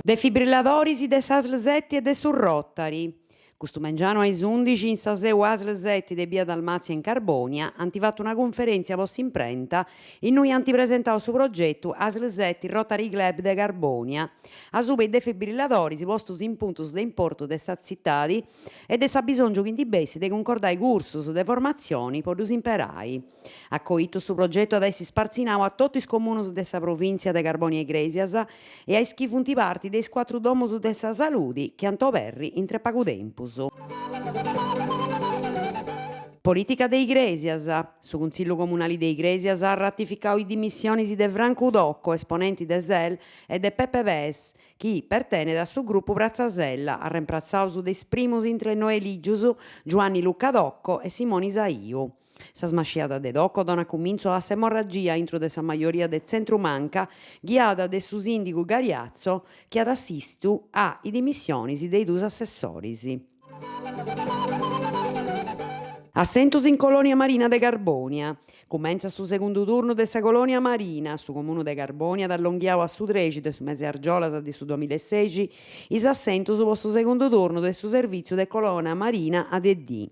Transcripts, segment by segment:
Defibrilladoris de s'Asl Seti e de su Rotary. Custu mengianu a is undixi in sa seu Asl Seti de bia Dalmazia in Carbònia ant fatu una cunferèntzia po s'imprenta innui ant presentau su progetu Asl Seti Rotary Club de Carbònia asuba is defibrilladoris postus in puntus de importu de sa tzitadi e de s'abisòngiu chi ndi bessit de cuncordai cursus de formatzioni po ddus imperai. Acoitu su progetu at a essi spartzinau a totu is comunus de sa provìntzia de Carbònia Igrèsias e a is chi funt parti de is cuatru domus de sa saludi chi ant oberri intre pagu tempus. Polìtica de Igrèsias, Su Cuntzillu Comunali de Igrèsias at ratificau is dimissionis de Francu Tocco, esponenti de Sel, e de Pepe Pes, chi pertenet a su grupu Pratza Sella, arrempratzaus de is primus intre is no elìgius Giuanni Luca Tocco e Simoni Saiu. Sa smasciada de Tocco donat cumintzu a s'emorragia intru de sa majoria de tzentru-manca ghiada de su sìndigu Gariazzo chi at assistu a is dimissionis de is duus assessoris. Assentus in Colònia Marina de Carbònia. Cumentzat su segundu turnu de sa Colònia Marina. Su Comunu de Carbònia at allonghiau a su trexi de su mesi argiolas de su duamillaesexi is assentus po su segundu turnu de su servìtziu de Colònia Marina a de dì.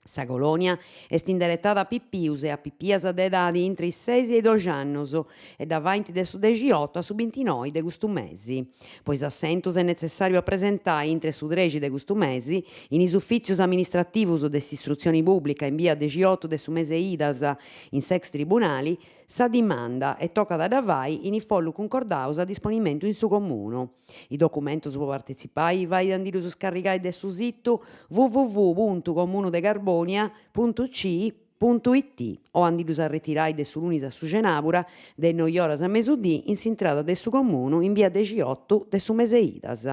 Sa colònia est inderetada a pipius e a pipias de edadi intre is ses e is doxi annus e dda faint de su dexiotu a su bintinoi de custu mesi. Po is assentus est netzessàriu a presentai intre su trexi de custu mesi in is ufìtzius amministrativus de s'istrutzioni pùblica in bia dexiotu de su mese Idas in s'ex tribunali sa dimanda e tocat a dda fai in is follus cuncordaus a disponimentu in su comunu. Is documentus po partetzipai fait a ndi ddus scarrigai de su situ www puntu comunudecarbonia puntu ci puntu it o a ndi ddus arretirai de su lunis a su cenàbura de is noi oras a mesudì in s'intrada de su comunu in bia dexiotu de su mese Idas.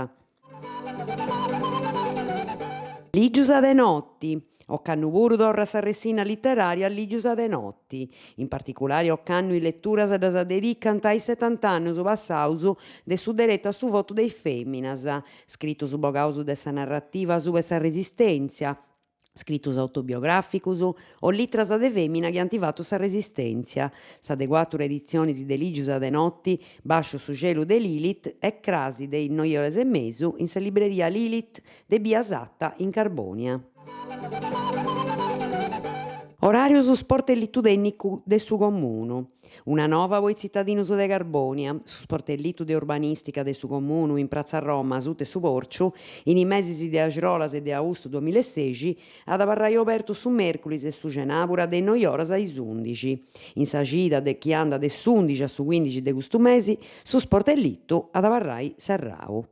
Lìgius a de noti. Ocannu puru torrat sa ressinna literària Lìgius a de noti. In particulari ocannu is leturas ddas dedicant a is setant'annus passaus de su deretu a su votu de is fèminas, scritus bogaus de sa narrativa asuba 'e sa resistèntzia, scritus autobiogràficus o litras de fèmina chi ant fatu sa resistèntzia. Sa de cuàturu editzionis de Lìgius a de noti, Bàsciu su celu de Lilith est crasi de is noi oras e mesu in sa libreria Lilith de bia Satta in Carbònia. Oràrius sportellitu tènnicu de su Comunu. Una nova po is tzitadinus de Carbònia, su sportellitu de urbanìstica de su Comunu in Pratza Roma asuta 'e su Pòrciu, in is mesis de axrolas e de austu duamillaesexi, at a abarrai obertu su mèrculis e su cenàbura de is noi oras a is ùndixi. In sa cida de chi andat de s'ùndixi a su cuìndixi de custu mesi, su sportellitu at a abarrai serrau.